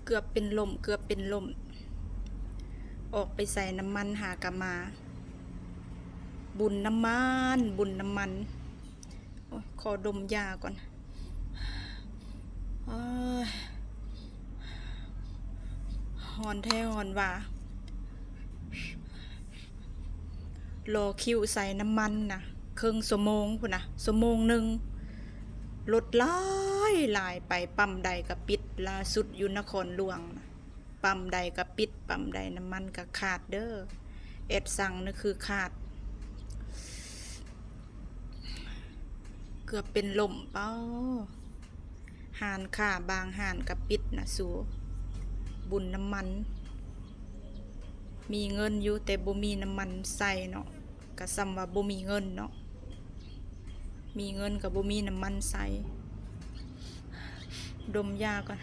ເກືອບເປັນລົມ ເກືອບເປັນລົມ. ອອກໄປໃສ່ນ້ຳມັນຫາກະມາ. ບຸນນ້ຳມັນ ບຸນນ້ຳມັນ. ໂອ້ຍ ຂໍດົມຢາກ່ອນ. ໂອ້ຍ ຮ້ອນແທ້ຮ້ອນວ່າ. ລໍຄິວໃສ່ນ້ຳມັນນະ ເຄິ່ງຊົ່ວໂມງພຸ້ນນະ ຊົ່ວໂມງໜຶ່ງ. ລົດຫຼາຍຫຼາຍ ໄປປ້ຳໃດກະປິດ. ລ່າສຸດຢູ່ນະຄອນຫຼວງນະ ປ້ຳໃດກະປິດ ປ້ຳໃດນ້ຳມັນກະຂາດເດີ້. ແອັດຊັງນີ້ຄືຂາດ ເກືອບເປັນລົມ. ເປົ້າ ຮ້ານຄ້າບາງຮ້ານກະປິດນະສູ. ບຸນນ້ຳມັນ. ມີເງິນຢູ່ ແຕ່ບໍ່ມີນ້ຳມັນໃສ່ເນາະ. ກະສ່ຳວ່າບໍ່ມີເງິນເນາະ. ມີເງິນກະບໍ່ມີນ້ຳມັນໃສ່. ດົມຢາກ່ອນ.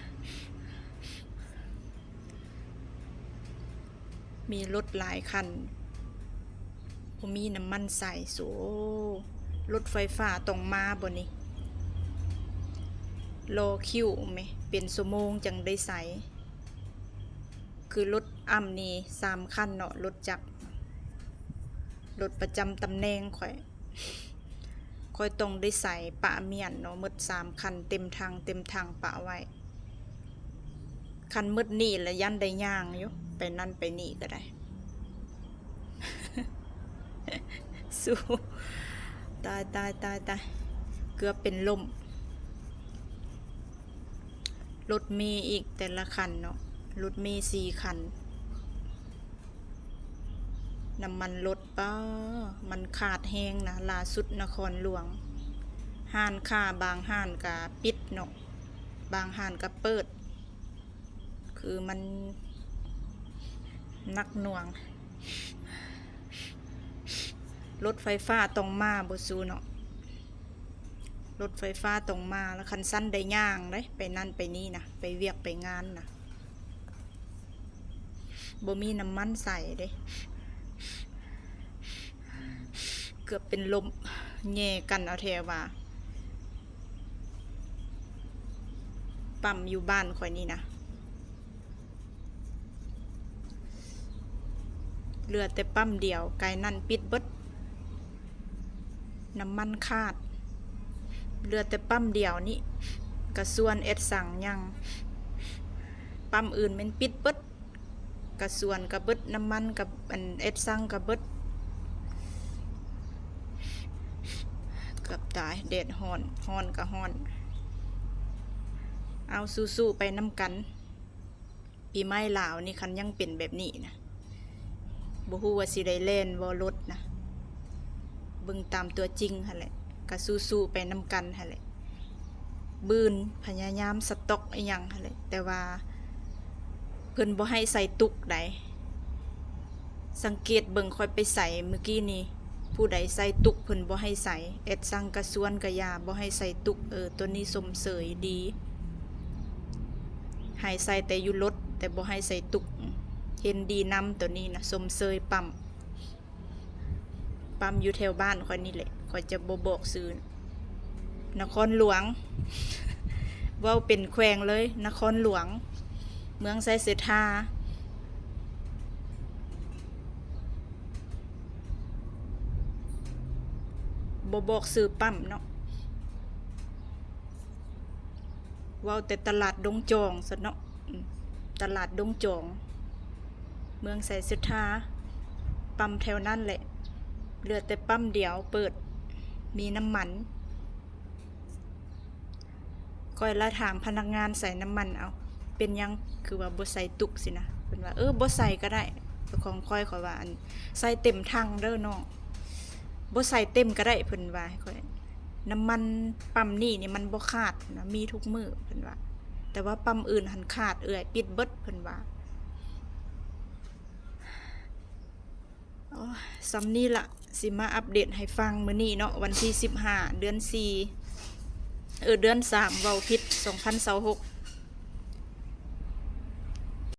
ມີລົດຫຼາຍຄັນ ບໍ່ມີນ້ຳມັນໃສ່. ໂອ້ ລົດໄຟຟ້າຕ້ອງມາບໍ່ນີ້? ລໍຄິວແມ ເປັນຊົ່ວໂມງຈັ່ງໄດ້ໃສ່. ຄືລົດອ້ຳນີ້ສາມຄັນເນາະ ລົດຈັກ ລົດປະຈຳຕຳແໜ່ງຂ້ອຍ. ຂ້ອຍຕ້ອງໄດ້ໃສ່ປະມ້ຽນເນາະ ໝົດສາມຄັນ ເຕັມຖັງ ເຕັມຖັງປະໄວ້. ຄັນໝົດນີ້ລະຢ້ານໄດ້ຍ່າງຢູ່ ໄປນັ້ນໄປນີ້ກະໄດ້. ສູ້ ຕາຍ ຕາຍ ຕາຍ ຕາຍ ເກືອບເປັນລົມ. ລົດເມອີກແຕ່ລະຄັນເນາະ ລົດເມສີ່ຄັນ. ນ້ຳມັນລົດ ປ້າ ມັນຂາດແຮງນະ. ລ່າສຸດນະຄອນຫຼວງ ຮ້ານຄ້າບາງຮ້ານກະປິດເນາະ ບາງຮ້ານກະເປີດ. ຄືມັນໜັກໜ່ວງ. ລົດໄຟຟ້າຕ້ອງມາບໍ່ຊູເນາະ. ລົດໄຟຟ້າຕ້ອງມາ ລະຄັນຊັ້ນໄດ້ຍ່າງເດ້ ໄປນັ້ນໄປນີ້ນະ ໄປວຽກໄປງານນະ. ບໍ່ມີນ້ຳມັນໃສ່ເດ້. ເກືອບເປັນລົມ ແຍ່ກັນເອົາແທ້ວ່າ. ປ້ຳຢູ່ບ້ານຂ້ອຍນີ້ນະ ເຫຼືອແຕ່ປ້ຳດຽວ ໄກນັ້ນປິດເບິດ. ນ້ຳມັນຂາດ ເຫຼືອແຕ່ປ້ຳດຽວນີ້ ກະຊວນແອັດຊັງຍັງ. ປ້ຳອື່ນແມ່ນປິດເບິດ ກະຊວນກະເບິດ ນ້ຳມັນກະ ອັນ ແອັດຊັງກະເບິດ. ເກືອບຕາຍ ແດດຮ້ອນ ຮ້ອນກະຮ້ອນ. ເອົາ ສູ້ໆໄປນຳກັນ. ປີໃໝ່ລາວນີ້ຄັນຍັງເປັນແບບນີ້ນະ ບໍ່ຮູ້ວ່າຊິໄດ້ແລ່ນບໍ່ລົດນະ. ເບິ່ງຕາມຕົວຈິງຫັ້ນແຫຼະ ກະສູ້ໆໄປນຳກັນຫັ້ນແຫຼະ. ບືນພະຍາຍາມສະຕັອກອີ່ຫຍັງຫັ້ນແຫຼະ ແຕ່ວ່າເພິ່ນບໍ່ໃຫ້ໃສ່ຕຸກໃດ. ສັງເກດເບິ່ງ ຂ້ອຍໄປໃສ່ມື້ກີ້ນີ້ ຜູ້ໃດໃສ່ຕຸກເພິ່ນບໍ່ໃຫ້ໃສ່. ແອັດຊັງກະຊວນກະຢ່າ ບໍ່ໃຫ້ໃສ່ຕຸກ. ເອີ ໂຕນີ້ຊົມເຊີຍດີ ໃຫ້ໃສ່ແຕ່ຢູ່ລົດ ແຕ່ບໍ່ໃຫ້ໃສ່ຕຸກ. ເຫັນດີນຳໂຕນີ້ນະ ຊົມເຊີຍປ້ຳ. ປ້ຳຢູ່ແຖວບ້ານຂ້ອຍນີ້ແຫຼະ ຂ້ອຍຈະບໍ່ບອກຊື່. ນະຄອນຫຼວງ ເວົ້າເປັນແຂວງເລີຍ ນະຄອນຫຼວງ ເມືອງໄຊເສດຖາ. ບໍ່ບອກຊື່ປ້ຳເນາະ ເວົ້າແຕ່ຕະຫຼາດດົງຈອງຊັ້ນເນາະ. ອືມ ຕະຫຼາດດົງຈອງ ເມືອງໄຊເສດຖາ. ປ້ຳແຖວນັ້ນແຫຼະ ເຫຼືອແຕ່ປ້ຳດຽວເປີດ ມີນ້ຳມັນ. ຂ້ອຍລະຖາມພະນັກງານໃສ່ນ້ຳມັນ ເອົ້າ ເປັນຫຍັງຄືວ່າບໍ່ໃສ່ຕຸກຊີ້ນະ? ເພິ່ນວ່າ ເອີ ບໍ່ໃສ່ກະໄດ້. ເຈົ້າຂອງຂ້ອຍ ຂ້ອຍວ່າ ອັນ ໃສ່ເຕັມຖັງເດີນ້ອງ. ບໍ່ໃສ່ເຕັມກະໄດ້ ເພິ່ນວ່າໃຫ້ຂ້ອຍ. ນ້ຳມັນປ້ຳນີ້ນີ້ມັນບໍ່ຂາດນະ ມີທຸກມື້ ເພິ່ນວ່າ. ແຕ່ວ່າປ້ຳອື່ນຫັ້ນຂາດເອື້ອຍ ປິດເບິດ ເພິ່ນວ່າ. ໂອ້ຍ ສ່ຳນີ້ລະ ຊິມາອັບເດດໃຫ້ຟັງມື້ນີ້ເນາະ ວັນທີສິບຫ້າ ເດືອນສີ່ ເອີ ເດືອນສາມ ເວົ້າຜິດ ສອງພັນຊາວຫົກ